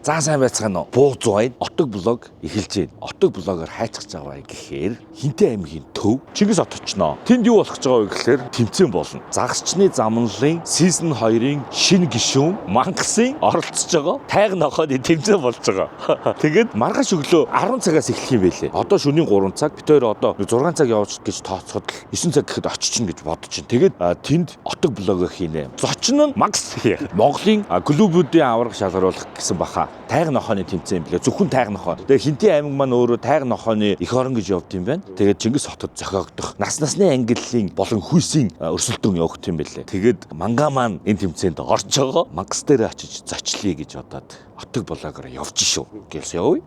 За, сайн байцгаана уу. Буу зуайн Отог блог эхэлж байна. Отог блогоор хайцгаж байгаа гэхээр Хинтээ аймгийн төв Чингис хот очноо. Тэнд юу болох гэж байгаа вэ гэхээр тэмцээн болно. Загасчны замналын season 2-ын шинэ гишүүн Мангасын оролцож байгаа. Тайг нохойны тэмцээн болж байгаа. Тэгээд маргааш өглөө 10 цагаас эхлэх юм байлээ. Одоо шөнийн 3 цаг. Бид хоёр одоо 6 цаг явж гэж тооцоход л 9 цаг гэхэд очиж гэж бодож чинь. Тэгээд тэнд Отог блог хийнэ. Зочин нь Мангас Монголын клубүүдийн аварга шалгаруулах гэсэн баха. Тайг нохойны тэмцээн юм блэ. Зөвхөн тайг нохой. Тэгээ Хинтээ аймаг маань өөрөө тайг нохойны эх орон гэж явд юм байна. Тэгээд Чингис хотод зохиогдох нас насны ангиллын болон хүйсийн өрсөлдөөн явах юм байлээ. Тэгээд Манга маань энэ тэмцээнд орж байгаа. Мангас дээр очиж зочлие гэж бодоод Отог блогоор явж шүү. Гэлс явъя.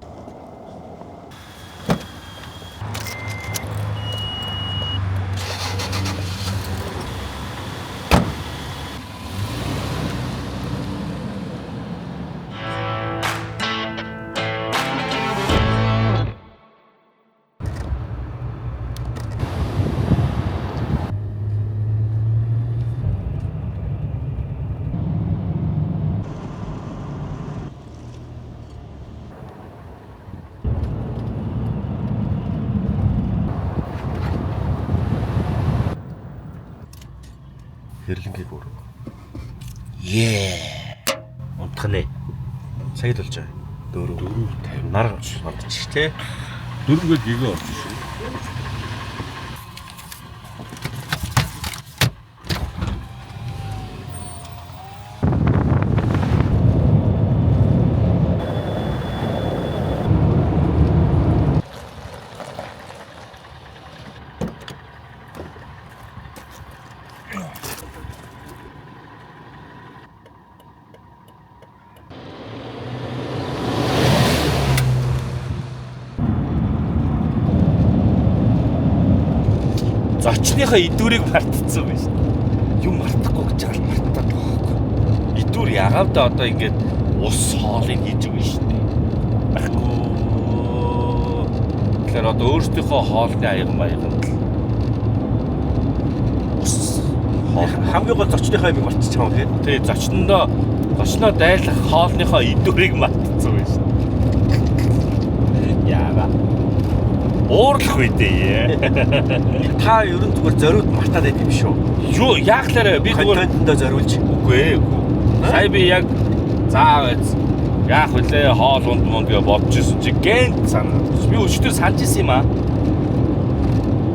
Хэрлэнгийг өөр. Ее. Унтах нэ. Цаг л болж байгаа. 4 4:50 нар мандчих тий. Дөрөвгээд гэгээ орж шүү. Зочныхоо идүүрийг мартцсан байж. Юм мартахгүй гэж байгаа л мартаад байгаа байхгүй. Идүүр ягаав да одоо ингээд ус хоолыг хийж өгнө шүү дээ. Байхгүй. Тэгэхээр одоо өөрсдийнхөө хоолны аяга маяганд л ус хоол Хамгийн гол зочныхоо юмыг мартчих юм тий. тий зочнондоо зочноо дайлах хоолныхоо идүүрийг мартцсан байж. Яага. Уурлах үе дээ. Та ерөн зүгээр зориуд мартаад байт юм шүү. Юу яахлаарэ би зүгээр Контентэндээ зориулж. Үгүй ээ, үгүй. Сая би яг заа байж яах вүлээ хоол унд мунд гэж бодож исэн чи гэнт санаад. Би өчтөр санаж исэн юм аа.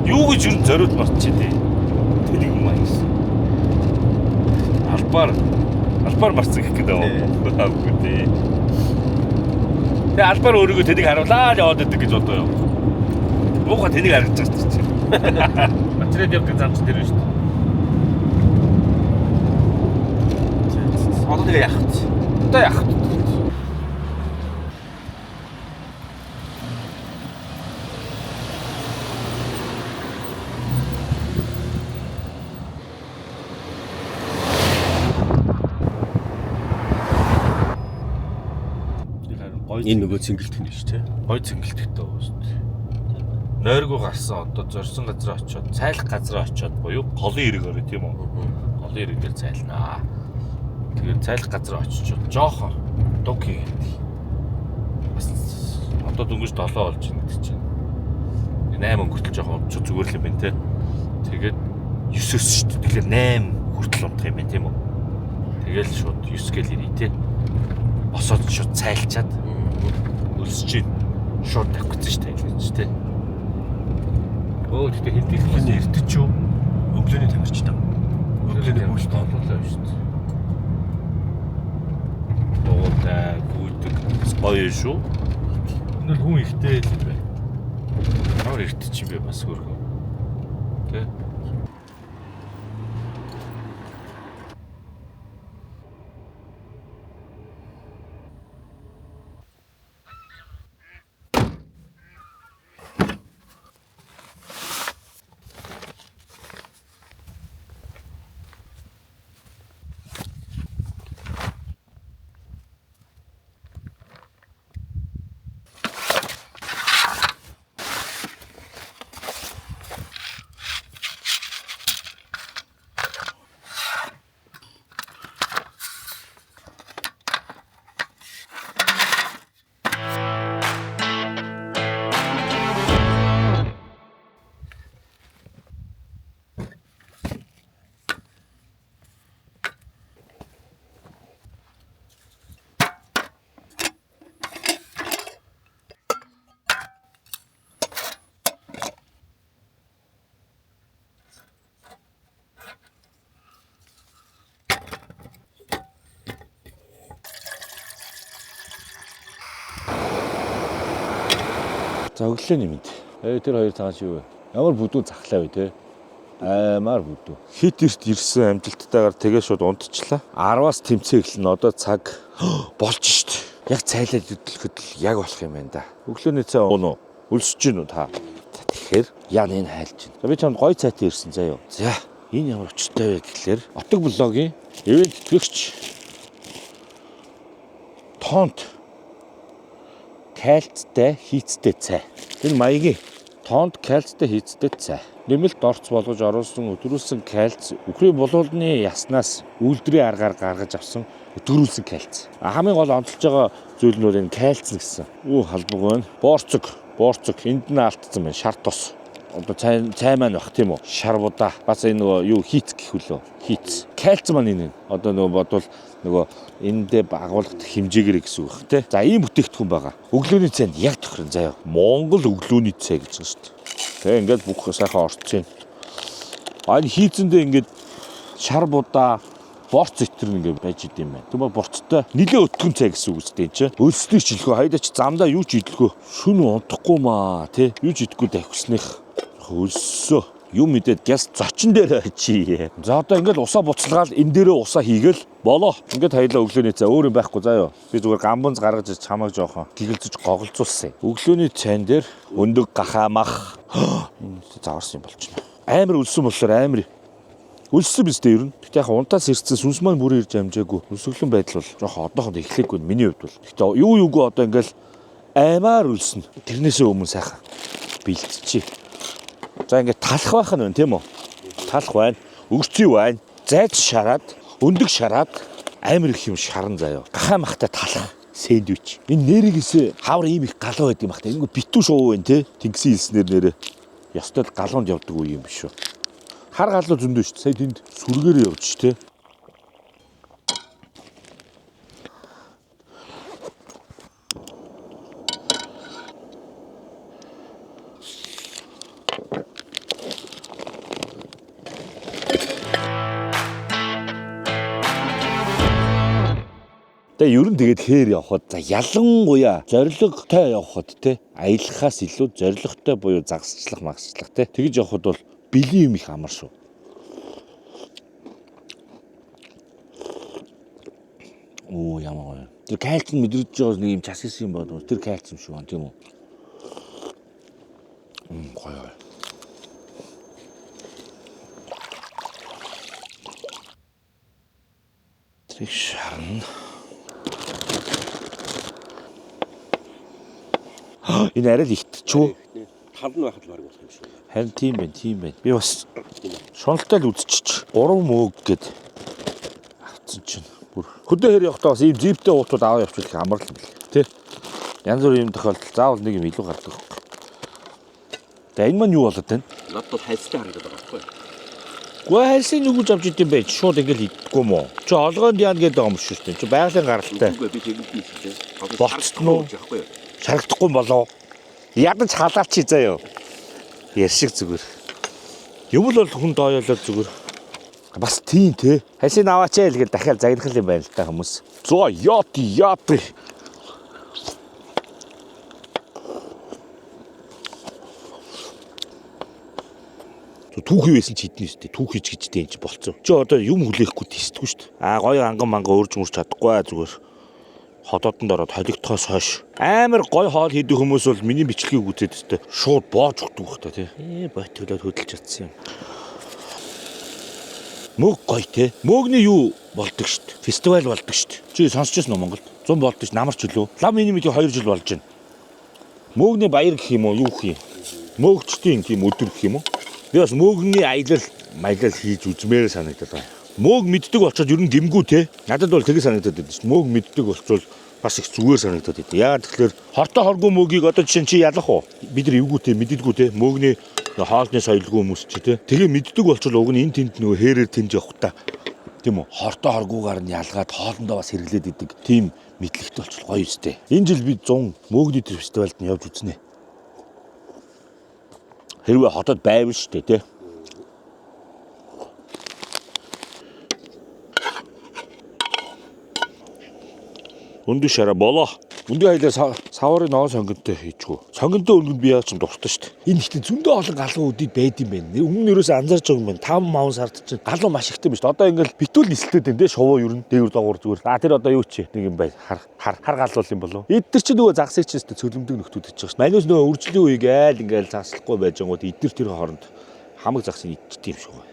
Юу гэж юу зориуд мартчих тий. Тэнийг юм аа гэсэн. Албаар албаар марцсан гэх гэдэг юм. Үгүй тий. Тэгээ албаар өөрийгөө тэнийг харуулаа л яваад идэг гэж бодоо юу. Муухай тэнийг харагдаж байгаа чи. Батарейд явдаг зам чи тэр байна шүү дээ. Одоо тэгээ яах вэ? Одоо яах вэ? Энэ нөгөө цэнгэлтэх нь шүү тий. Гой цэнгэлтэгтэй байгаа шүү дээ. Нойргүй гарсан одоо зорьсон газар очиод, цайлах газар очиод буюу голын эрэг орой тийм үү? Голын эрэг дээр цайлнаа. Тэгээд цайлах газар очичод жоохон дуг хийгээд. Бас одоо дөнгөж 7 болж байна гэдэг чинь. 8 өнгөртөл жоохон удаж зүгээр л юм байна те. Тэгээд 9-өөс шүү дээ. Тэгэхээр 8 хүртэл унтах юм байна тийм үү? Тэгэл шууд 9 гээл ирээ те. Босоод шууд цайлчаад өлсөж чинь шууд тавих гэсэн шүү дээ гэж те. Өө тэгтээ хинтих Энэ эртэж юу? Өглөөний тамирч та. Өглөөний бүлтэй. болоо шүү дээ. Дуутай, гүйдэг бас гоё шүү. Энэ бол хүн ихтэй л юм байна. Ямар эрт чи юм бэ бас хөрхөө. Тэ? За, өглөөний мэнд. Э, тэр хоёр цагаан чи юу вэ? Ямар бүдүүн захлаа вэ те? Аймаар бүдүү. Хит эрт ирсэн, амжилттайгаар тэгээ шууд унтчлаа. 10-аас тэмцээн эхэлнэ. Одоо цаг болж шт. Яг цайлаад хөдлөхөд л яг болох юм байна да. Өглөөний цай уун уу? Өлсөж гин үү та? За, тэгэхээр яа энэ хайлж гин. За, би чамд гой цайтай ирсэн заяа. За, энэ ямар учиртай вэ гэхлээр Отог блогийн ивент тэтгэгч Тонт кальцтай хийцтэй цай. Энэ маягийн тонт кальцтай хийцтэй цай. Нэмэлт орц болгож оруулсан өдрүүлсэн кальц үхрийн булуулны яснаас үйлдвэрийн аргаар гаргаж авсан өдрүүлсэн кальц. Хамгийн гол онцолж байгаа зүйл нь бол энэ кальц гэсэн. Үү, халбаг байна. Боорцог, боорцог энд нь алдсан байна. Шар тос. Одоо цай маань баг, тийм үү? Шар будаа. Бас энэ нөгөө юу хийц гэх үлээ. Хийц. Кальц маань энэ. Одоо нөгөө бодвол нөгөө эндээ агуулгах хэмжээгээр гэсэн үг тий. За, ийм бүтээгдэхүүн байгаа. Өглөөний цайнд яг тохирно заяа. Монгол өглөөний цай гэж байна шүү дээ. Тэгээ ингээд бүх сайхан орцсон. А, энэ хийцэндээ ингээд шар будаа, борц итэр ингээд байж идэм байна. Тэгмээ борцтой нилээ өтгөн цай гэсэн үг үстэй энэ чи. Өлсдөг ч илхүү, хайдаач замдаа юу ч идлэхүү. Шүн унтахгүй маа тий. Юу ч идэхгүй давхисных өлсөө. Юм мэдээд гяс зочин дээр чи. За, одоо ингээд усаа буцалгаал, энэ дээрээ усаа хийгээл болоо. Ингээд хоёлаа өглөөний цай, өөр юм байхгүй заа юу. Би зүгээр гамбанз гаргаж ич чамайг жоохон гэгэлзэж гоголзуулсан. Өглөөний цайн дээр өндөг, гахаа, мах. Энэ заварсан юм болчихно. Амар өлсөн болохоор амар өлссөн биз дээ ер нь. Гэтэ яг унтаас ирсэн сүнс маань бүр ирж амжаагүй. Өлсөглөн байдал бол жоохон одоохонд эхлэегүй миний хувьд бол. Гэтэ юу юугүй одоо ингээл аймаар өлснө. Тэрнээсээ өмнө сайхан бэлтчихье. За, ингээд талах байх нь байна, тийм үү? Талах байна. Өгцүй байна. Зайд шараад, өндөг шараад, амар их юм шаран заяа. Гахаа махтай талах сэндвич. Энэ нэрийгээсээ хавар ийм их галуу байдаг юм бах та. Ингэв битүү шуу байна те. Тэнгисийн хэлснээр нэрээ ёстой л галуунд явдаг үе юм биш үү? Хар галуу зөндөө шүү дээ. Сая тэнд сүргээр явж ш те. Тэгээ ер нь тэгээд хээр явхад, за, ялангуяа зоригтой явхад те, аялахаас илүү зоригтой буюу загасчлах магасчлах те, тэгж явхад бол бэлэн юм их амар шүү. Оо, ямар гоё. Тэр кальц нь мэдрэгдэж байгаа нэг юм час хийсэн юм байна. Тэр кальц юм шиг байна, тийм үү? Гоё гоё. Тэрийг шарна. Энэ арай л ихтчихүү. Тал нь байхад л баг болох юм шиг. Харин тийм байна, тийм байна. Би бас шуналтай л үзчихэж. Гурван мөөг гэд авцсан чинь бүр. Хөдөө хэр явахдаа бас ийм зиптэй уутууд аваа явчихвал их амар л юм бэл. Тэ? Янз бүрийн юм тохиолдол заавал нэг юм илүү гардаг байхгүй. За, энэ маань юу болоод байна? Надад бол хальстай харагдаад байгаа байхгүй. Гүй, хальсын нүгэж авч идэм байж шууд ингээл идэггүй юм уу? Чи олгоонд яана гэдэг юм шүү дээ. Чи байгалийн гаралтай. Үгүй, би тэгвэл би хэлээ. Болцсон уу? Байхгүй юу? Шарагдахгүй болов. Ядаж халаач заяа. Ярьшиг зүгээр. Юм л бол хүн дооёолол зүгээр. Бас тийм те. Хасийн аваач ээ л гэж дахиад загнах юм байна л та хүмүүс. За, яат яат. Түүхий байсан ч хіднэ шүү дээ. Түүхийч гэж дээ энэ чи болцсон. Чи одоо юм хүлээхгүй тийсдэггүй шүү дээ. Аа, гоё анган манган өөрж мөрч чадахгүй аа, зүгээр ходоодонд ороод холигдохоос хойш амар гой хоол хийдэг хүмүүс бол миний бичлэгийг үзээд өстэй шууд боож өгдөг бах та тий. Ээ, ботглоод хөдөлж чадсан юм. Мөг гоё те. Мөгний юу болдог штт. Фестивал болдог штт. Чи сонсч ирсэн үү Монголд? 100 болдог ш, намар ч үлээ. Лам миний мэдээ 2 жил болж байна. Мөгний баяр гэх юм уу, юу гэх юм? Мөгчдийн тийм өдөр гэх юм уу? Би бас мөгний аялал маялал хийж үзмээр санагдаад байна. Мөг мэддэг болчоод ер нь гимгүү те. Надад бол тэгээ санагдаад байдаг шүү. Мөг мэддэг болчвол бас их зүгээр санагдаад байдаг. Яагаад тэгэхээр хортой хоргүй мөгийг одоо жишээ нь чи ялах уу? Бид нар эвгүй те, мэддэггүй те. Мөгний хоолны соёлгүй хүмүүс чи те. Тэгээ мэддэг болчвол уг нь энэ тэнд нөгөө хээрээр тэнж явах та. Тийм үү? Хортой хоргуугаар нь ялгаад хоолндоо бас хэрэглээд идэг. Тийм мэдлэгтэй болчвол гоё үстэй. Энэ жил би 100 мөгний тэр фестивалд нь явж үзнэ. Хэрвээ хотод байвал шүү дээ, тий. Өндөр шараа болоо. Өндөө хайлаа саврын ногоон сонгонтой хийчихв. Сонгонтой өргөнд би яаж ч дуртай шүү дээ. Энэ ихтэй зөндөө олон галуу үдид байд юм байна. Өмнө нь ерөөсөө анзаарч байгаа юм байна. 5 мавн сард чинь галуу маш ихтэй юм шүү дээ. Одоо ингээл битүүл нислээд байна те шувуу ер нь дээвэр дагуур зүгээр. А тэр одоо юу чи нэг юм бай. Хар хар хар галуул юм болов. Эддэр чи нөгөө загсыг чи өстө цөлмдөг нөхдүүд хийж байгаа шүү. Манайс нөгөө үржлийн үеиг айл ингээл заслахгүй байж гингууд эддэр тэр хооронд хамаг загсыг идчихдэг юм шиг байна.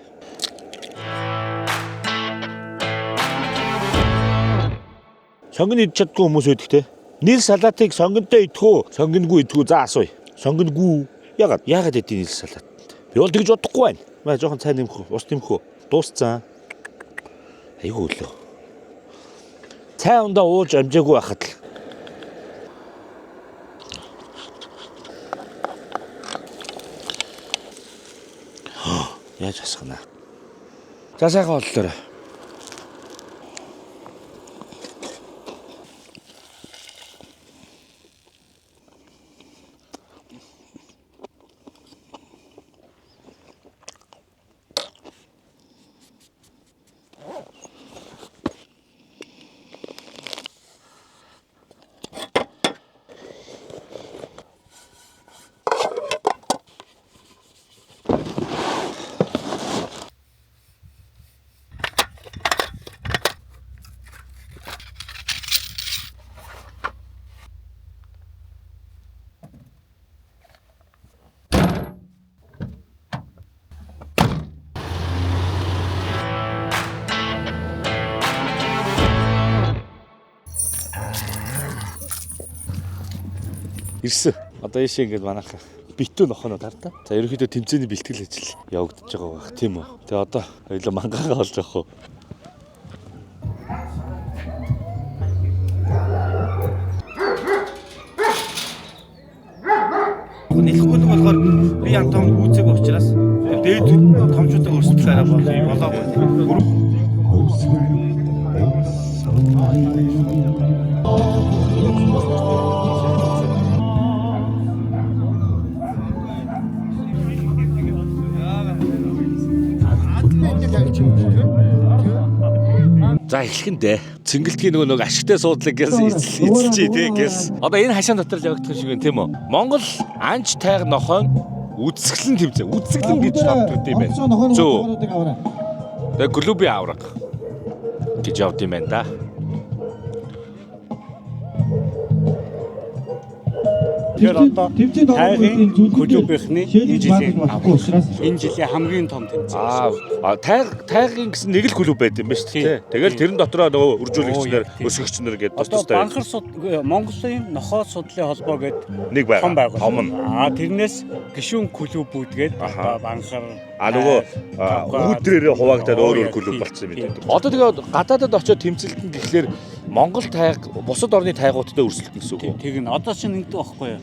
Сонгон идэж чаддгүй хүмүүс байдаг те. Нил салатыг сонгонтой идэх үү? Сонгонгүй идэх үү? За асууя. Сонгонгүй. Ягаад? Ягаад идэв нил салат? Би бол тэгж бодохгүй байна. Маа жоохон цай нэмэх үү? Ус нэмэх үү? Дуусцсан. Айгүй өлөө. Цай ундаа ууж амжаагүй байхад л. Яаж асгана? За сайхан боллоо. Ирсэн. Одоо ийшээ ингээд манайхаа битүү нохоноо тартаа. За ерөнхийдөө тэмцээний бэлтгэл ажил явагдаж байгаа байх тийм үү. Тэгээ одоо хоёлоо мангаагаа олж авах уу. Нийлэхгүй нь болохоор би Антон гүйцээг учраас дээд томчуудаа өрсөлдөл арай болоогүй. За эхлэх нь дээ. Цэнгэлтгийн нөгөө нэг ашигтай суудлыг гэс эзэлчий тий гэс. Одоо энэ хашаан дотор л явагдах юм шиг байна тийм үү? Монгол анч тайг нохойн үзэсгэлэн тэмцээн. Үзэсгэлэн гэж тавддаг юм байна. Зөв. Тэгээ клубын авраг гэж явд юм байна да. Тэгэхээр одоо тайгын клубийнхны энэ жилийн энэ жилийн хамгийн том тэмцээн. Аа тайг тайгын гэсэн нэг л клуб байд юм ба шүү дээ. Тэгэл тэрэн дотроо нөгөө үржүүлэгч нар, өсгөгч нар гэдэг тус Одоо тустай. Банхар суд Монголын нохоо судлалын холбоо гэдэг Нэг байгаа. том байгууллага. Том нь. Аа тэрнээс гишүүн клубүүд гээд Аха. одоо Банхар А нөгөө үүдрээрээ хуваагдаад өөр өөр клуб болцсон юм байна. Одоо тэгээд гадаадад очиод тэмцэлтэн гэхлээр Монгол тайг бусад орны тайгуудтай өрсөлдөн гэсэн үг үү? Тэг нь одоо чинь ингэдэг байхгүй юу?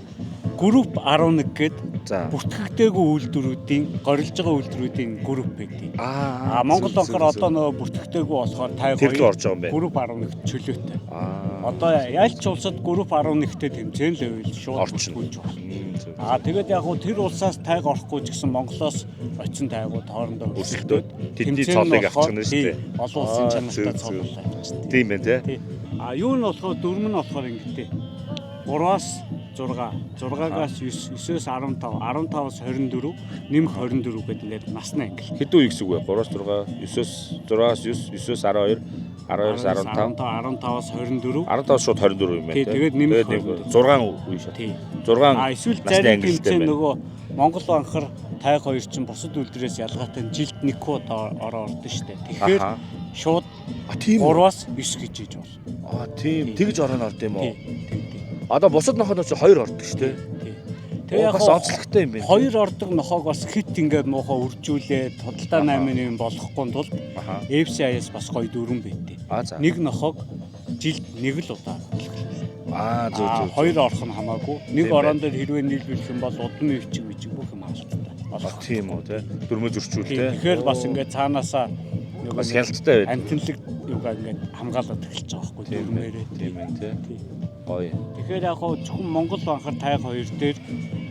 Групп 11 гээд За. бүртгэгдээгүй үйлдвэрүүдийн горилж байгаа үйлдвэрүүдийн групп байдаг. Аа А Монгол банкар одоо нөгөө бүртгэгдээгүй болохоор тайг Тэр рүү орж байгаа юм байна. Групп 11 чөлөөтэй. Аа. Одоо ялч улсад групп 11-тэй тэмцээн л байвал шууд Орчихно. бүртгүүлж болно. Аа тэгээд яг гоо тэр улсаас тайг орохгүй ч гэсэн Монголоос очисон тайгууд хоорондоо Өрсөлдөөд тэдний тэмцээн нь цолыг болохоор авчихна шүү дээ. тий, Олон улсын Аа, чанартай зөв, зөв. цол авчихна. Тийм байна те. Тий. А юу нь болохоор дөрөв нь болохоор ингэдэй. 3-аас 6, 6-аас 9, 9-өөс 15, 15-аас 24, нэмэх 24 гэдэг ингээд насны англи. Хэдэн үе гэсэн үг вэ? 3-аас 6, 9-өөс 6-аас 9, 9-өөс 12, 12-оос 15, 15-аас 24. 15-аас шууд 24 юм байна Тий, те. тэгээд нэмэх Тэгээд 6 үе шат. Тий. 6 А эсвэл насны зарим ангилалтай тэмцээн байна. нөгөө Монгол анхар тайг хоёр чинь бусад үлдрээс ялгаатай нь жилд нэг удаа ороо ордон шүү дээ. Тэгэхээр Аха. шууд А тийм үү? 3-аас 9 гэж иж болно. А тийм. Тэгж ороо орд юм уу? Тий. Тий. тий. Одоо бусад ноход чи 2 ордог шүү дээ. Тий. Тэгээ Тэгээ бас яг онцлогтой юм байна. хоёр ордог нохоог бас хит ингээд муухай үржүүлээд худалдаа 8 юм болохгүй тулд Аха. FCI-с бас гоё дөрвөн байдیں۔ А за. Нэг нохоог жилд нэг л удаа хөдөлгөх. Аа зөв Аа, зөв. Хоёр орох нь хамаагүй. Нэг Тийм орон дээр хэрвээ нийлүүлэх юм бол удмын бичиг бичиг бүх юм хаалттай. А тийм үү те. Дөрмөө зөрчүүл те. Тэгэхээр бас ингээд цаанаасаа нөгөө Бас нэг хяналттай байд. амтналаг юугаа ингээд хамгаалаад эхэлж байгаа байхгүй Тийм дөрмөөрөө. Тийм байна те. Тий. Гоё. Тэгэхээр яг хуу зөвхөн Монгол банхар тайг хоёр дээр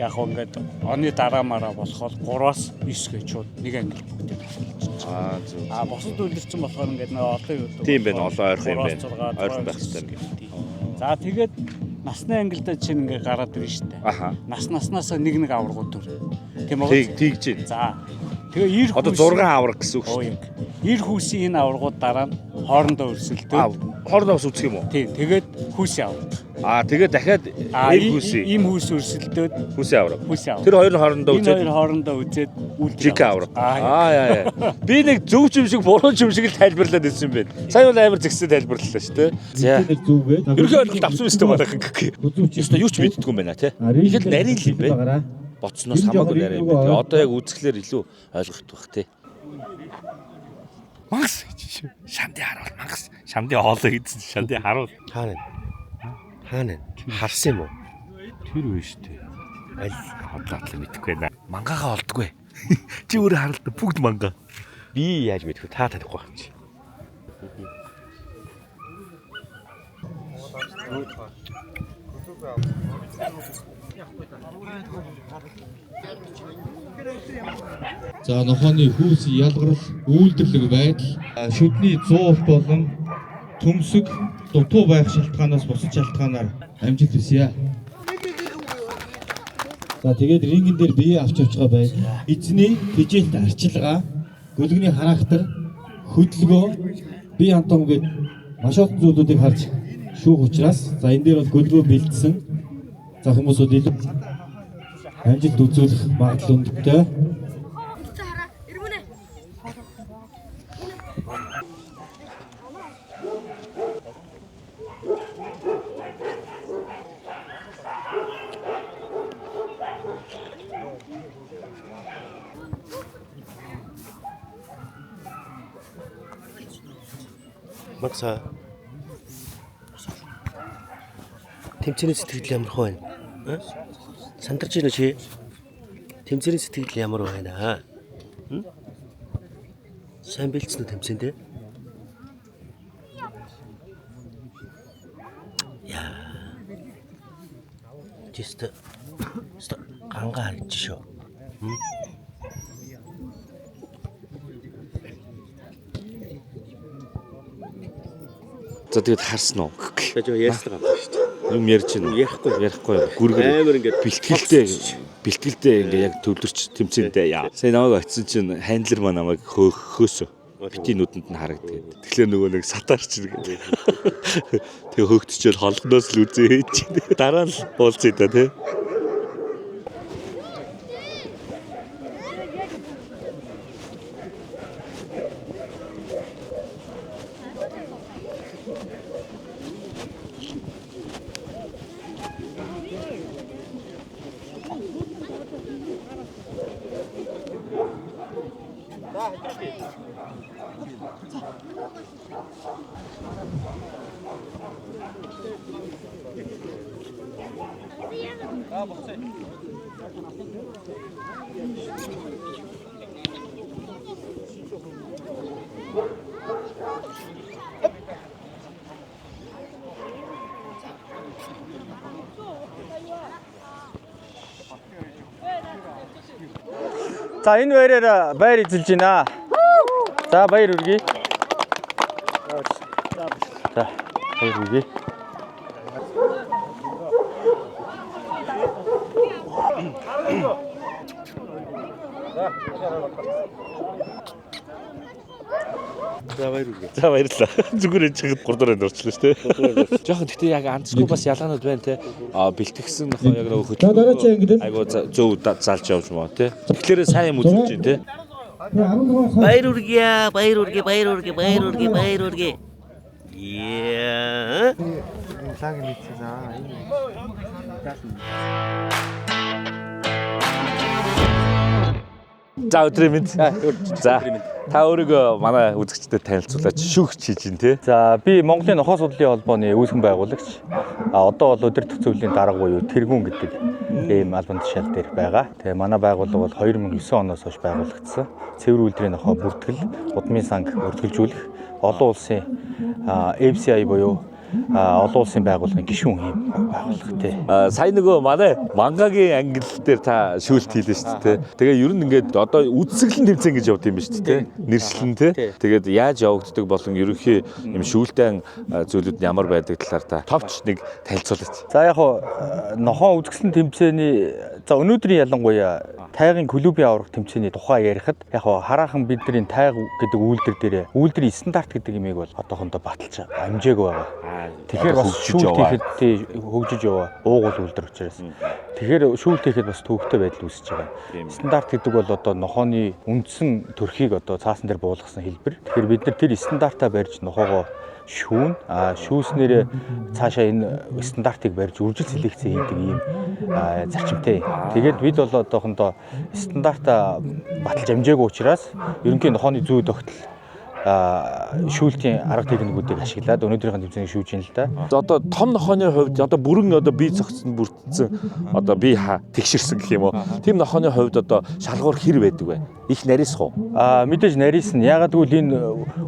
яг хуу ингээд оны дараа мараа болохоор 3-аас 9 гэж шууд нэг англи бүгдийг хасгалж байна. Аа зөв. А бусад үйлдвэрчин болохоор ингээд нэг олон юм. Тийм байна, олон ойрхон юм байна. Ойрхон байх хэрэгтэй юм. За тэгээд Насны ангилдаа чинь ингээ гараад ирнэ шүү дээ. Аха. Наснаснаас нэг нэг аваргууд төр. Тийм үү? Тэг тэгж байна. За. Тэгээ эр Одоо 6 аварга гэсэн үг шүү дээ. Эр хүүсийн энэ аваргууд дараа нь хоорондоо өрсөлдөөд хоорондоо бас үзэх юм уу? Тийм. Тэгээд хүүсийн аварга. Аа тэгээд дахиад эр хүүсийн им хүүс өрсөлдөөд хүүсийн аварга. Хүүсийн аварга. Тэр хоёр нь хоорондоо үзээд энэ үзээд хоёр хоорондоо үзээд үлдэх жик аварга. Аа яа яа. Би нэг зөв юм шиг буруу юм шиг л тайлбарлаад ирсэн юм байна. Сая бол амар зэгсээ тайлбарлалаа шүү дээ. За. Зүгээд Ерөнхий ойлголт авсан юм шүү дээ манайхан гэх. Ёстой юу ч мэддэггүй юм байна те. Их л нарийн л юм байна. Боцсноос хамаагүй нарийн юм байна. Одоо яг үзэхлээр илүү ойлгох байх те. Мангас гэж. Шамдын харуул мангас. Шамдын хоолой гэсэн шамдын харуул. Хаана вэ? Хаана вэ? Харсан юм уу? Тэр үе шүү дээ. Аль хотлаатлаа мэдэхгүй байна. Мангагаа олдгүй. Чи өөрөө харалта бүгд манга. Би яаж мэдэх вэ? Та танихгүй байх чи. За нохооны хүүс ялгарл үйлдвэрлэг байдал шүдний зуул болон төмсөг дутуу байх шалтгаанаас бусад шалтгаанаар амжилт хүсье. За тэгээд рингэн дээр бие авч явж байгаа байдал, эзний тэжээлт арчилгаа, гөлөгний характер, хөдөлгөөн, бие антом гээд маш олон зүйлүүдийг харж шүүх учраас за энэ дээр бол гөлгөө бэлдсэн. За хүмүүсүүд илүү амжилт үзүүлэх магадлал өндөртэй. Магсаа. Тэмцээний сэтгэл ямар хөө байна? Сандарч байна чи? Тэмцээний сэтгэл ямар байна? Сайн бэлдсэн үү тэмцээндээ? Яа. Чист. Ст ганга харагдаж шүү. За тэгээд харсан уу? За жоо ярьслага авах шүү дээ. Юм ярьж байна уу? Ярихгүй. Ярихгүй. Гүргэр Амар ингээд бэлтгэлтэй ингээ яг төвлөрч тэмцээндээ яа. Сая намайг очисон чинь хандлер маа намайг хөөсөө. Бити нүдэнд нь харагддаг. Тэгэхээр нөгөө нэг сатарч нэг. Тэгээ хөөгтчөөл холгоноос л үзээ чи. Дараа нь уулзъя да тий. За энэ баяраар байр эзэлж байна. За баяр хүргэе. За баяр хүргэе. За баяр хүргэе. За баярлалаа. Зүгээр энэ чигэд 3 дахь орчлоо шүү дээ. Жохон гэхдээ яг андсгүй бас ялгаанууд байна те. А бэлтгэсэн нөхөө яг нөгөө За дараагийн ангид айгуу зөв залж явж маа те. Тэгэхээр сайн юм үзүүлж байна те. Баяр хүргэе, баяр хүргэе, баяр хүргэе, баяр хүргэе, баяр хүргэе. Яа. За өдрийн мэнд. За та өөрийгөө манай үзэгчдэд танилцуулаач шүүгч хийж байна те. За би Монголын нохоо судлалын холбооны үүсгэн байгуулагч. А одоо бол өдөртөх зөвлөлийн дарга буюу тэргүүн гэдэг ийм албан тушаал дээр байгаа. Тэгээ манай байгууллага бол 2009 оноос хойш байгуулагдсан. Цэвэр үйлдвэрийн нохоо бүртгэл, удмын санг бүртгэлжүүлэх, олон улсын FCI буюу олон улсын байгууллагын гишүүн юм байгууллага тий. Сая нөгөө манай мангагийн англи дээр та шүүлт хийлээ шүү дээ. Тэгээ ер нь ингээд одоо үдсгэлэн тэмцээн гэж явд юм ба шүү дээ. Нэршлэн тий. Тэгээд яаж явагддаг болон ерөнхий юм шүүлтэн зүйлүүд нь ямар байдаг талаар та товч нэг танилцуулаач. За яг хуу нохоо үзэсгэлэн тэмцээний за өнөөдрийн ялангуяа тайгын клубын аварга тэмцээний тухай ярихад яг хуу хараахан бидний тайг гэдэг үйлдвэр дээр үйлдвэрийн стандарт гэдэг юмыг бол одоохондоо баталж амжаагүй байгаа. Тэгэхээр бас хөгжиж шүүлт яваа. хийхэд тий хөгжиж яваа уугуул үйлдвэр учраас. Тэгэхээр шүүлт хийхэд бас төвөгтэй байдал үүсэж байгаа. Стандарт гэдэг бол одоо нохооны үндсэн төрхийг одоо цаасан дээр буулгасан хэлбэр. Тэгэхээр бид нар тэр стандартаа барьж нохоогоо шүүн а шүүснээрээ цаашаа энэ стандартыг барьж үржил селекцээ хийдэг ийм зарчимтай. Тэгээд бид бол одоохондоо стандартаа баталж амжаагүй учраас ерөнхий нохооны зүй тогтол шүүлтийн арга техникүүдийг ашиглаад өнөөдрийнхөө тэмцээнийг шүүж ин л да. За одоо том нохооны хувьд одоо бүрэн одоо бие зохицсон бүрдсэн одоо бие тэгшэрсэн гэх юм уу. Тийм нохооны хувьд одоо шалгуур хэр байдаг вэ? Их нарийсах уу? Мэдээж нарийсан. Яагаад гэвэл энэ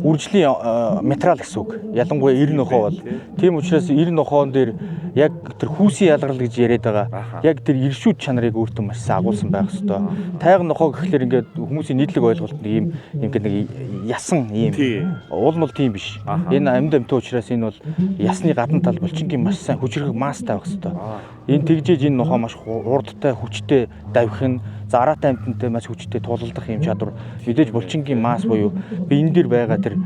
үржлийн материал гэсэн үг. Ялангуяа 90 нохоо бол. Тийм учраас 90 нохоон дээр яг тэр хүүсийн ялгарл гэж яриад байгаа. Яг тэр иршүүд чанарыг өөртөө маш сайн агуулсан байх хэвээр. Тайган нохоо гэхлээр ингээд хүмүүсийн нийтлэг ойлголт нэг ийм ингээд нэг ясан ийм. Уул нь бол тийм биш. Энэ амьд амьтан учраас энэ бол ясны гадна тал булчингийн маш сайн хүчрэх маастай байх хэвээр. Энэ тэгжээж энэ нохоо маш хурдтай, хүчтэй давхин, за араатай амьтантай маш хүчтэй тулалдах юм чадвар мэдээж булчингийн мас буюу биен дээр байгаа тэр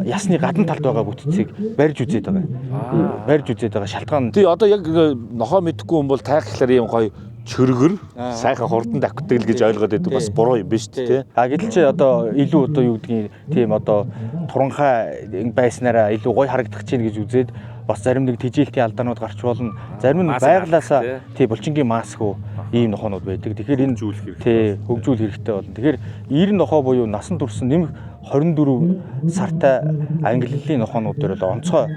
ясны гадна талд байгаа бүтцийг барьж үзээд байгаа. Барьж үзээд байгаа шалтгаан Тий одоо яг нохоо мэдэхгүй хүн бол тайх гэхлээр ийм гоё чөргөр сайхан хурдан давхдаг л гэж ойлгоод байдаг бас буруу юм биш үү тий. А гэтэл чи одоо илүү одоо юу гэдгийг тийм одоо туранхай байснараа илүү гоё харагдах чинь гэж үзээд бас зарим нэг тэжээлтийн алдаанууд гарч болно. Зарим нь байглаасаа тий булчингийн маск уу ийм нохоонууд байдаг. Тэгэхээр энэ тий хөгжүүлэх хэрэгтэй болно. Тэгэхээр 90 нохоо буюу насан турш нэмэх 24 сартай ангиллын нохоонууд дээр бол онцгой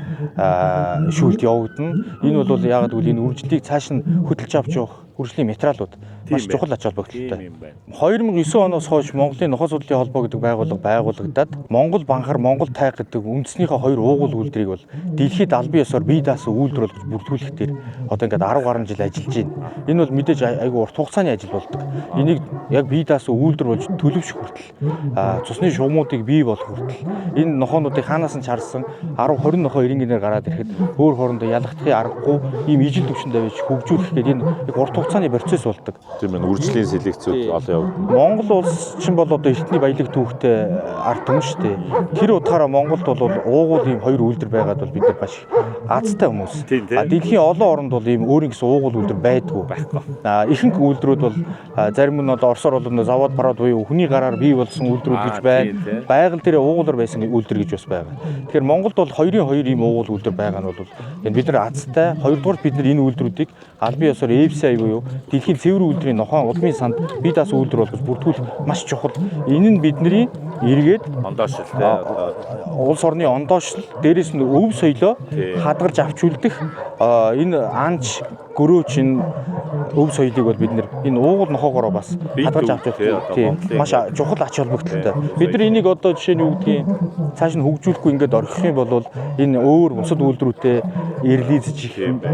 шүүлт явагдана. Энэ бол яагаад гэвэл энэ үржлийг цааш нь хөдөлж авч явах үржлийн материалууд маш чухал ач холбогдолтой. 2009 оноос хойш Монголын нохоо судлалын холбоо гэдэг байгууллага байгуулагдаад Монгол банхар, Монгол тайг гэдэг үндснийхээ хоёр уугуул үйлдвэрийг бол дэлхийд албан ёсоор бие даасан үйлдвэр болгож бүрдүүлэх дээр одоо ингээд 10 гаруй жил ажиллаж байна. Энэ бол мэдээж айгүй урт хугацааны ажил болдог. Энийг яг бие даасан үйлдвэр болж төлөвшөх хүртэл цусны шугамуудыг бий болох хүртэл энэ нохоонуудыг хаанаас нь чарсан 10 20 нохоо эренгэнээр гараад ирэхэд өөр хоорондоо ялгахдахын аргагүй ийм ижил төвшөнд авч хөгжүүлэх гэдэг энэ яг урт хугацааны процесс болдог. Тийм ээ үржлийн селекцүүд олон явагдана. Монгол улс чинь бол одоо эртний баялаг түүхтэй ард түмэн шүү дээ. Тэр утгаараа Монголд бол уугуул ийм хоёр үйлдвэр байгаад бол бид нар маш их азтай хүмүүс. А дэлхийн олон оронд бол ийм өөрийн гэсэн уугуул үйлдвэр байдгүй. Ихэнх үйлдвэрүүд бол зарим нь одоо Оросоор бол завод парод буюу хүний гараар бий болсон үйлдвэрүүд гэж байна. Байгаль дээр уугуулаар байсан үйлдвэр гэж бас байгаа. Тэгэхээр Монголд бол хоёрын хоёр ийм уугуул үйлдвэр байгаа нь бол энэ бид нар азтай. Хоёрдугаар бид нар энэ үйлдвэрүүдийг албан ёсоор FCI буюу дэлхийн цэвэр үйлдвэрийн нохоон улмын санд бие даасан үйлдвэр болгож бүртгүүлэх маш чухал. Энэ нь бидний эргээд Ондоошил тий одоо улс орны ондоошлол, дээрээс нь өв соёлоо хадгалж авч үлдэх энэ анч гөрөөч энэ өв соёлыг бол бид нэр энэ уугуул нохоогоороо бас хадгалж авч үлдэх тийм маш чухал ач холбогдолтой. Бид нар энийг одоо жишээ нь юу гэдгийг цааш нь хөгжүүлэхгүй ингээд орхих юм бол энэ өөр бусад үйлдвэрүүтэй эрлийзэж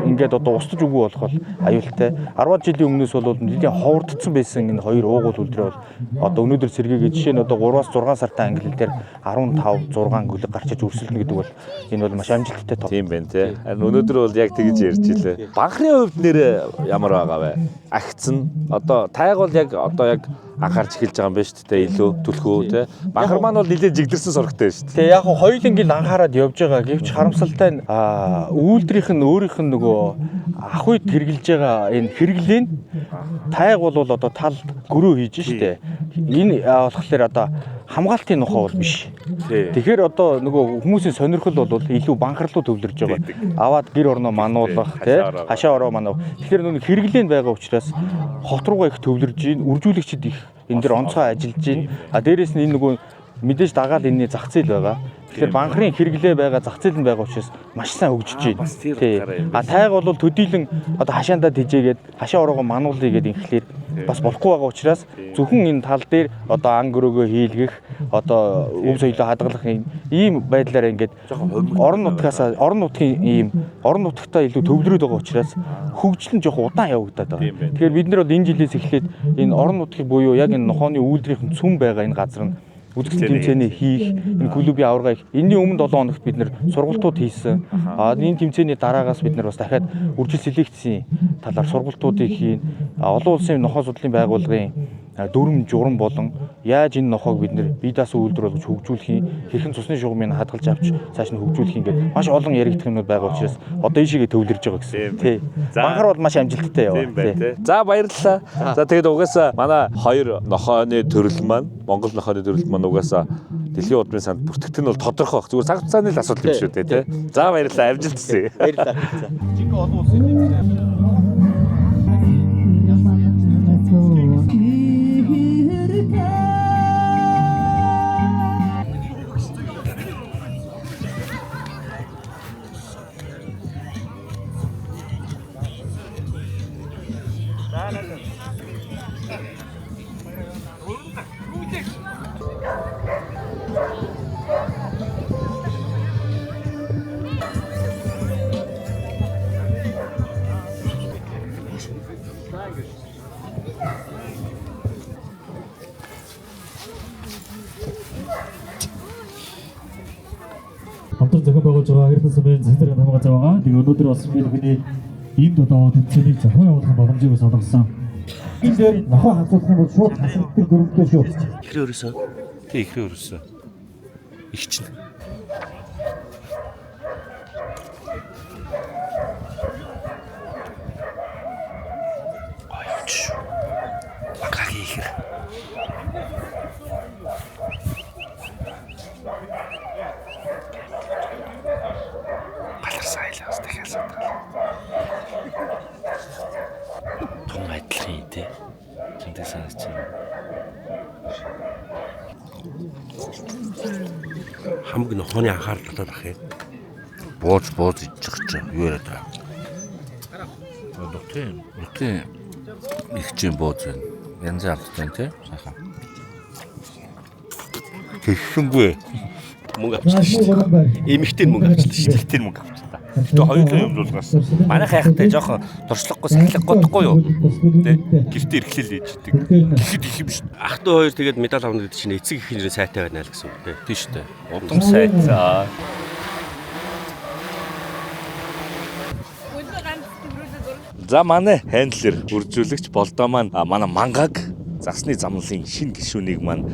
ингээд одоо устж үгүй болох бол аюултай. 10 жилийн өмнөөс бол нэлийн ховордсон байсан энэ хоёр уугуул үйлдвэр бол одоо өнөөдөр сэргээгээ жишээ нь одоо 3-6 сартай англи дээр 15 6 гөлөг гарч иж өрсөлдөнө гэдэг бол энэ бол маш амжилттай тоо. Тийм байна тий. Харин өнөөдөр бол яг тэгж ярьж илээ. Банхрын хувьд нэр ямар байгаа вэ? Агцсан. Одоо тайг бол яг одоо яг анхаарч эхэлж байгаа юм байна шүү дээ. Илүү түлхүү тий. Банхар маань бол нэлээд жигдэрсэн сорогтой шүү дээ. Тэгээ яг хоёулангийн анхаарад явж байгаа. Гэвч харамсалтай нь үйлдвэрийнх нь өөрийнх нь нөгөө ах үед хэрглэж байгаа энэ хэрэглээ нь тайг бол одоо талд гөрөө хийж штэ. Энэ болохоор одоо хамгаалтын нохоо бол биш. Тэгэхээр одоо нөгөө хүмүүсийн сонирхол бол илүү банхар руу төвлөрж байгаа. Аваад гэр орноо мануулах тий, хашаа ороо мануух. Тэгэхээр нөгөө хэрэглээ нь байгаа учраас хот руугаа их төвлөрж гин, үржүүлэгчид их энэ дэр онцгой ажиллаж гин. А дээрэс нь энэ нөгөө мэдээж дагаал энэний зах зээл байгаа. Тэгэхээр банхрын хэрэглээ байгаа, зах зээл нь байгаа учраас маш сайн хөгжиж байна. Тий. А тайг бол төдийлөн одоо хашаандаа тижээгээд хашаа ороогоо мануулъя гэдэг инхлээр бас болохгүй байгаа учраас зөвхөн энэ тал дээр одоо ан гөрөөгөө хийлгэх одоо өв соёлоо хадгалах ийм байдлаар ингээд орон нутгаас орон нутгийн ийм орон нутагтаа илүү төвлөрөөд байгаа учраас хөгжил нь жоохон удаан явагдаад байгаа. Тэгэхээр бид нар бол энэ жилээс эхлээд энэ орон нутгийг буюу яг энэ нохооны үйлдвэрийн цүм байгаа энэ газар нь үзэсгэлэн тэмцээний хийх энэ клубын аварга их. Энэний өмнө 7 хоногт бид нэр сургалтууд хийсэн. А энэ тэмцээний дараагаас бид нар бас дахиад үржил селекцийн талаар сургалтуудыг хийн. Олон улсын нохоо судлалын байгууллагын дүрм журам болон яаж энэ нохоог бид нэр бие даасан үйлдвэр болгож хөгжүүлэх юм, хэрхэн цусны шугамыг хадгалж авч цааш нь хөгжүүлэх юм гээд маш олон яригдах юмнууд байгаа учраас одоо ийшээгээ төвлөрж байгаа гэсэн. Тий. Банхар бол маш амжилттай яваа. Тий. За баярлалаа. За тэгээд угаасаа манай хоёр нохооны төрөл маань Монгол нохооны төрөл маань угаасаа дэлхийн удмын санд бүртгэх нь бол тодорхой байх. Зүгээр цаг хугацааны л асуудал юм шүү дээ, тий. За баярлалаа. Амжилт хүсье. Баярлалаа. Хамтран зохион байгуулж байгаа Эрдэнэ сумын цэнтэр хамгаалж байгаа. Тэгээ өнөөдөр бас би бүхний энд одоо тэмцээнийг зохион байгуулах боломжийг бас олгосон. Энэ дээр нохоо хацуулах юм бол шууд хасагддаг дөрөвтэй шүү. Ихрээ өрөөсөө. Тий, ихрээ өрөөсөө. Их чинь. Гоё явж шүү. Багагийн ихэр. Баларсан айлаас дахиад садрал. Тун адилхан юм те. Чамтай санаж байна. Хамаг нохооны анхаарал татаад ах юм. Бууж бууж идчих чинь юу яриад байгаа. Нутгийн нутгийн их чинь бууз байна. Янз амттай тий. Сайхан. Тэгшингүй. Мөнгө авчлаа шүү дээ. Эмэгтэй нь мөнгө авчлаа шүү дээ. Тэгтэр мөнгө авчлаа. Гэтэ хоёулаа юм дуулгаас. Манайх хайхтай жоохон туршлахгүй сахилахгүй гохгүй юу? Тэ гэртээ эрхлэл ээждэг. Тэгэхэд их юм шүү. Ах トゥ хоёр тэгээд медаль авна гэдэг чинь эцэг их хинжээ сайтай байна л гэсэн үг тий. Тийм шүү дээ. Удам сайт. За. За манай хендлер үржүүлэгч болдоо маань манай мангаг засны замлын шинэ гишүүнийг маань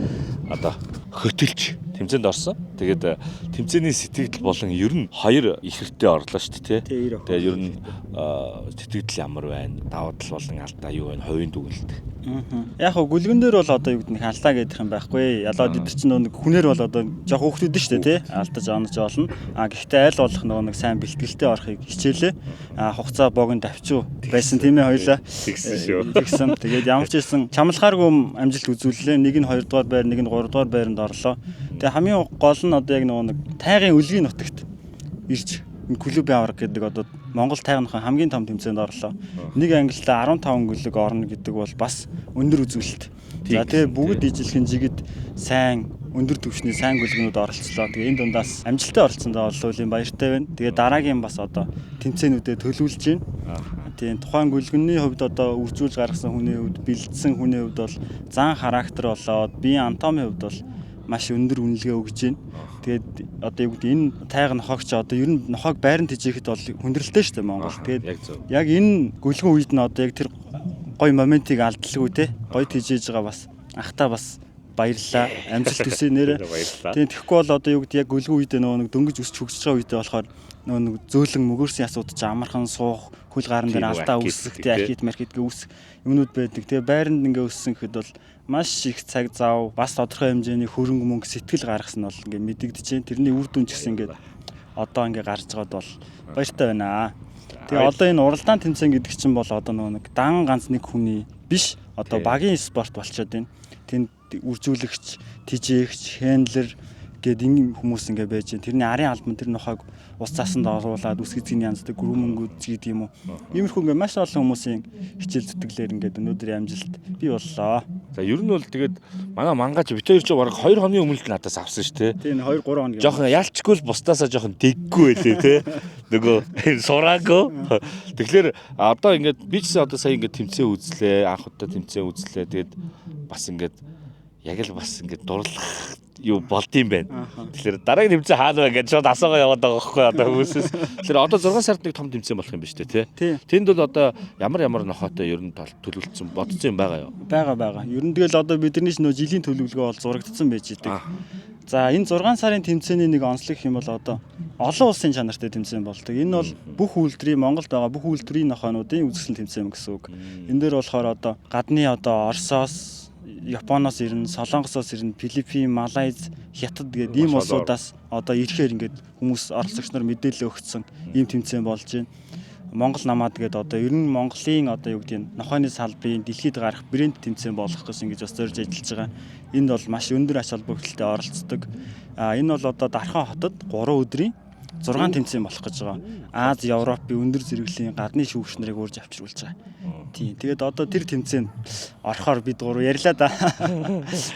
одоо хөтөлж тэмцээнд орсон. Тэгээд тэмцээний сэтгэгдэл болон ер нь хоёр ихэртэй орлоо шүү дээ, тий. Тэгээд ер нь сэтгэгдэл ямар байна? Давуу тал болон алдаа юу байна? Хувийн дүгнэлт. Яг хөө гүлгэн дээр бол одоо юу гэдэг нь алдаа гэдэг юм байхгүй. Ялаад эдгээр чинь нөгөө нэг хүнээр бол одоо жоох хүүхдүүд нь шүү дээ тий. Алдаж онож олно. А гэхдээ аль болох нөгөө нэг сайн бэлтгэлтэй орохыг хичээлээ. А хугацаа богино давчуу байсан тийм ээ хоёлаа. Тэгсэн шүү. Тэгсэн. Тэгээд ямар ч байсан чамлахааргүй амжилт үзүүллээ. Нэг нь 2 дугаар байр, нэг нь 3 дугаар байранд орлоо. Тэгээ хамгийн гол нь одоо яг нөгөө нэг тайгын өлгийн нутагт ирж энэ клубын аварга гэдэг одоо Монгол тайгынхаа хамгийн том тэмцээнд орлоо. Нэг ангилалаа 15 гүлэг орно гэдэг бол бас өндөр үзүүлэлт. За тэгээ бүгд ижилхэн жигд сайн өндөр түвшний сайн гүлгнүүд оролцлоо. Тэгээ энэ дундаас амжилттай оролцсондоо бол юм баяртай байна. Тэгээ дараагийн бас одоо тэмцээнүүдэд төлөвлөж байна. Тийм тухайн гүлгэний хувьд одоо үржүүлж гаргасан хүний хувьд, бэлдсэн хүний хувьд бол зан характер болоод биеийн анатомийн хувьд бол маш өндөр үнэлгээ өгж байна. Тэгээд одоо юу гэдэг энэ тайга нохоогч одоо ер нь нохоог байран тэжээхэд бол хүндрэлтэй шүү дээ Монгол. Тэгээд яг энэ гүлгэн үед нь одоо яг тэр гой моментыг алдалгүй те гой тэжээж байгаа бас ахта бас баярлалаа. Амжилт хүсье нэрэ. Баярлалаа. Тийм тэгэхгүй бол одоо юу гэдэг яг гүлгэн үедээ нөгөө нэг дөнгөж өсч хөгжиж байгаа үедээ болохоор нөгөө нэг зөөлөн мөгөөрсөн ясууд чи амархан суух, хөл гарын дээр Тийм, алдаа архит үүсэх, гэдэг, тий архит мархит гэ үүсэх юмнууд байдаг. Тэгээ байранд ингээ өссөн гэхэд бол маш их цаг зав, бас тодорхой хэмжээний хөрөнгө мөнгө сэтгэл гаргасан нь бол ингээ мэдэгдэж байна. Тэрний үр дүн ч гэсэн ингээ одоо ингээ гарч байгаад бол баяртай байна. Тэгээ одоо энэ уралдаан тэмцээн гэдэг чинь бол одоо нөгөө нэг дан ганц нэг хүний биш одоо багийн спорт болчиход байна. Тэнд үржүүлэгч, тижээгч, хендлер, Гээд энэ хүмүүс ингээ байж байна. Тэрний арын албан тэр нохойг ус цаасанд оруулаад үс эзгийн янздаг гүрмөнгүүд гэдэг юм уу. Иймэрхүү ингээ маш олон хүмүүсийн хичээл зүтгэлээр ингээд өнөөдрийн амжилт бий боллоо. За ер нь бол тэгээд манай мангаач бит хоёр ч бараг 2 хоногийн өмнө л надаас авсан шүү дээ. Тийм 2 3 хоног. Жохон ялчгүй л бусдаасаа жохон дэггүй байлээ те. Нөгөө сураагүй. Тэгэхээр одоо ингээд би ч гэсэн одоо сая ингээд тэмцээн үзлээ. Анх удаа тэмцээн үзлээ. Тэгээд бас ингээд яг л бас ингээд дурлах юу болдсон байна. Тэгэхээр дараагийн тэмцээн хаана вэ гэж шууд асуугаа яваад байгаа байхгүй одоо хүмүүсээс. Тэгэхээр одоо 6 сард нэг том тэмцээн болох юм ба шүү дээ, тий. Тэнд бол одоо ямар ямар нохоотой ер нь төлөвлөсөн бодсон юм байгаа юу? Байгаа байгаа. Ер нь тэгэл одоо бидний ч нөө жилийн төлөвлөгөө бол зурагдсан байж идэг. За энэ 6 сарын тэмцээний нэг онцлог юм бол одоо олон улсын чанартай тэмцээн болдог. Энэ бол бүх үйлдвэрийн Монголд байгаа бүх үйлдвэрийн нохоонуудын үзэсгэлэн тэмцээн гэсэн үг. Энэ дээр болохоор одоо гадны одоо Оросоос, Японоос ирнэ, Солонгосоос ирнэ, Филиппин, Малайз, Хятад гэдэг ийм улсуудаас одоо ирэхээр ингээд хүмүүс оролцогч нар мэдээлэл өгсөн ийм тэмцээн болж байна. Монгол намаад гэдэг одоо ер нь Монголын одоо юу гэдгийг нохойны салбарын дэлхийд гарах брэнд тэмцээн болгох гэсэн гэж бас зорж ажиллаж байгаа. Энд бол маш өндөр ач холбогдолтой оролцдог. А энэ бол одоо Дархан хотод 3 өдрийн 6 тэмцээн болох гэж байгаа. Аз, Европын өндөр зэрэглэлийн гадны шүүгч нарыг урьж авчруулж байгаа. Тийм. Тэгээд одоо тэр тэмцээнд орохоор бид гурав ярьлаа да.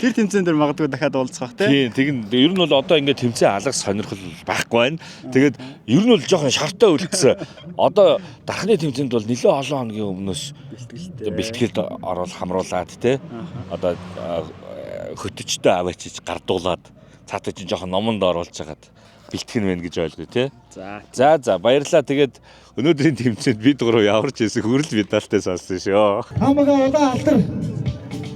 Тэр тэмцээн дээр магадгүй дахиад уулзах бах тий. Тийм, тэгин ер нь бол одоо ингээд тэмцээн алга сонирхол байхгүй байна. Тэгээд ер нь бол жоохон шартай үлдсэн. Одоо дархны тэмцээнд бол нэлээд олон хоногийн өмнөөс бэлтгэлд орол хамруулад тий. Одоо хөтөчтэй аваачиж гардуулаад цаатаа чинь жоохон номонд оруулж хагаад бэлтгэн байна гэж ойлгоё тий. За. За за баярлалаа. Тэгээд өнөөдрийн тэмцээнд бид гурав ямар ч байсан хүрэл медальтай сонссон шүү. Хамаагаа удаан алтар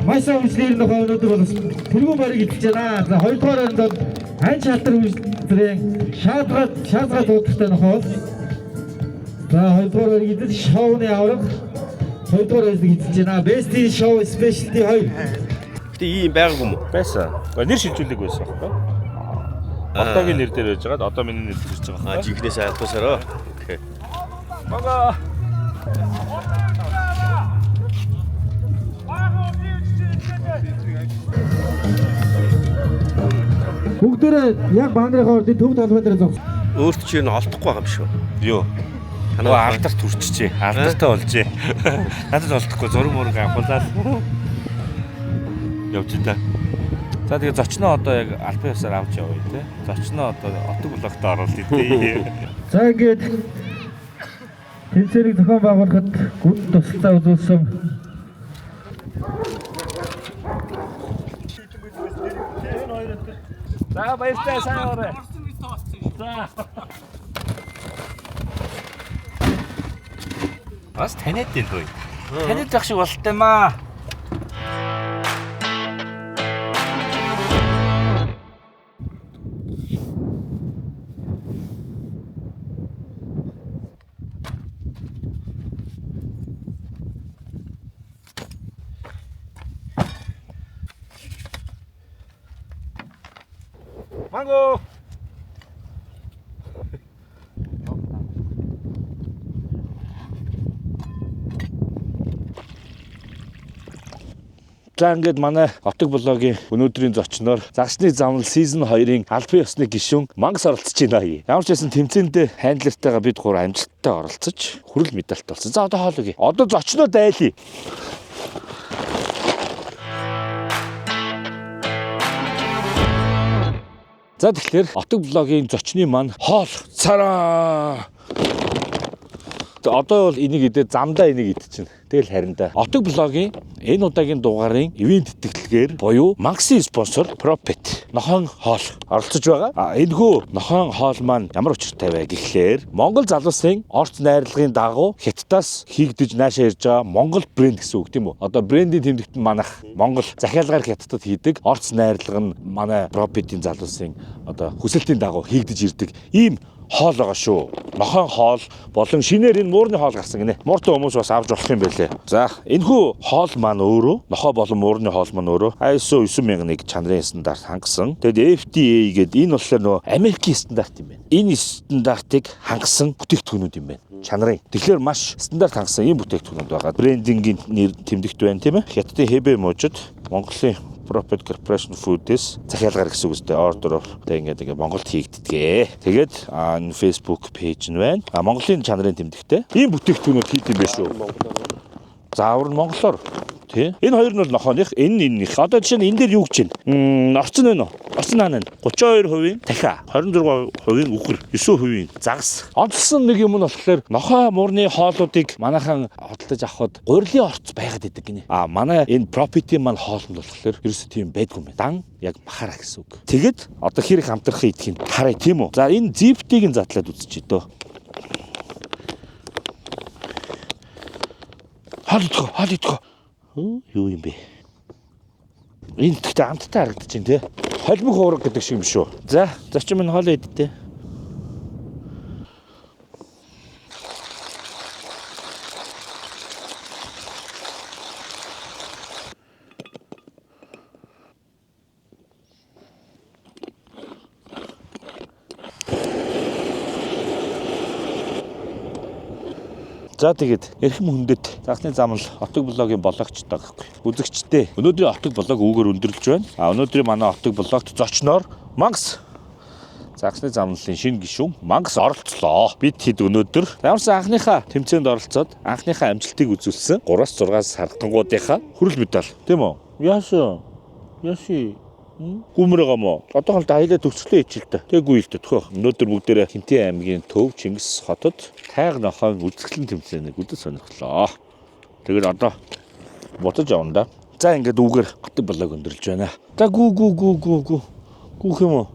маш сайн үйлчлэр нөхөө өнөөдөр бол тэргүүн барыг эзэлж байна. За хоёрдугаар оронд бол анч алтар үйлчлэрийн шаазгаа шаазгаа дуудахтай нөхөө. За хоёрдугаар барыг эзэлж шоуны авраг хоёрдугаар байрыг эзэлж байна. Best in show specialty 2. Гэтэ ийм байгаагүй юм уу? Байсан. Нэр шилжүүлэг байсан байхгүй. Одоогийн нэр дээр байж байгаад одоо миний нэр дээр ирж байгаа А жинхнээсээ албасараа. Окей. Бага. Бүгдээрээ яг бандрын хоорд төв талбай дээр зогс. Өөрт чинь олдохгүй байгаа юм шүү. Юу? Танаа алдарт хүрчжээ. Алдартай болжээ. Надад олдохгүй зураг мураг авахлаа. Явж та. За тэгээ зочноо одоо яг албан ёсоор авч явъя те. Зочноо одоо отог блогт оруулъя те. За ингээд тэмцээнийг зохион байгуулахад гүн тусалцаа үзүүлсэн За баяртай сайн орой. За. Бас таниад байна хөөе. Таниад байх шиг бололтой маа. Манго. За ингээд манай Отог блогийн өнөөдрийн зочноор загсны замнал season 2-ын албан ёсны гишүүн Мангас оролцож байна. Ямар ч байсан тэмцээндээ хандлертайгаа бид гур амжилттай оролцож хүрэл медальт болсон. За одоо хоол өгье. Одоо зочноо дайлъя. За тэгэхээр Отог блогийн зочны маань хоол цараа. Одоо бол энийг идэ замдаа энийг идчихнэ. Тэгэл харин да. Отог блогийн энэ удаагийн дугаарын ивент тэтгэлгээр буюу Maxi спонсор Propet нохоон хоол оролцож байгаа. А энэхүү нохоон хоол маань ямар учиртай вэ гэхлээр Монгол залуусын орц найрлагын дагуу Хятадаас хийгдэж наашаа ирж байгаа Монгол брэнд гэсэн үг тийм үү? Одоо брендийн тэмдэгт нь манах Монгол захиалгаар Хятадд хийдэг орц найрлага нь манай Propet-ийн залуусын одоо хүсэлтийн дагуу хийгдэж ирдэг ийм хоол байгаа шүү. Нохоон хоол болон шинээр энэ муурны хоол гарсан гинэ. Мууртай хүмүүс бас авч болох юм байлээ. За, энэхүү хоол маань өөрөө нохоо болон муурны хоол маань өөрөө ISO 9001 чанарын стандарт хангасан. Тэгэд FDA гээд энэ болохоор нөгөө Америкийн стандарт юм байна. Энэ стандартыг хангасан бүтээгдэхүүнүүд юм байна. Чанарын. Тэгэхээр маш стандарт хангасан ийм бүтээгдэхүүнүүд байгаа. Брендингийн нэр тэмдэгт байна тийм ээ. Хятадын Хэбэ мужид Монголын Propet Corporation Food-ээс захиалгаар гэсэн үг үстэй. Order of тэг ингээд ингээд Монголд хийгддэг. Тэгээд энэ Facebook page нь байна. А Монголын чанарын тэмдэгтэй. Ийм бүтээгдэхүүнүүд хийд юм байна шүү. Заавар нь монголоор тий. Энэ хоёр нь бол нохооных, энэ нь энэнийх. Одоо жишээ нь энэ дээр юу гэж байна? Орцон байна уу? Орцон наана. 32% дахиа, 26% үхэр, 9% загас. Онцлсон нэг юм нь болохоор нохой муурны хоолуудыг манайхан худалдаж авахад гурилын орц байгаад идэг гинэ. А манай энэ property маань хоолнд болохоор ерөөсөө тийм байдгүй юм байна. Дан яг махара гэсэн үг. Тэгэд одоо хэр их амтрахын идэх юм харъя тийм үү? За энэ зиптийг нь задлаад үзчихье дөө. Хоол идэх үү? Хоол идэх үү? Юу юм бэ? Энэ гэхдээ амттай харагдаж байна те. Холимог хуураг гэдэг шиг юм шүү. За, зочин минь хоол идтээ. За тэгээд эрхэм хүндэт загасны замнал Отог блогийн блогчтой гэхгүй. Үзэгчдээ өнөөдрийн Отог блог үүгээр өндөрлөж байна. А өнөөдрийн манай Отог блогт зочноор Мангас загасны замналын шинэ гишүүн Мангас оролцлоо. Бид хэд өнөөдөр ямарсан анхныхаа тэмцээнд оролцоод анхныхаа амжилтыг үзүүлсэн 3-6 сар тангуудынхаа хүрэл медаль тийм үү? Яасан? Яши Гүмэр байгаа мó. Одоохол аялаа төгсгөлөө ичил та. Тэгүй л төхөө. Өнөөдөр бүгдээрээ Хинтээ аймгийн төв Чингис хотод тайг нохойн үзэсгэлэн тэмцээнийг үзэж сонирхлоо. Тэгээд одоо буцаж явна да. За ингээд үүгээр готог блог өндөрлж байна. За гүү гүү гүү гүү гүү. Гүүх юм уу?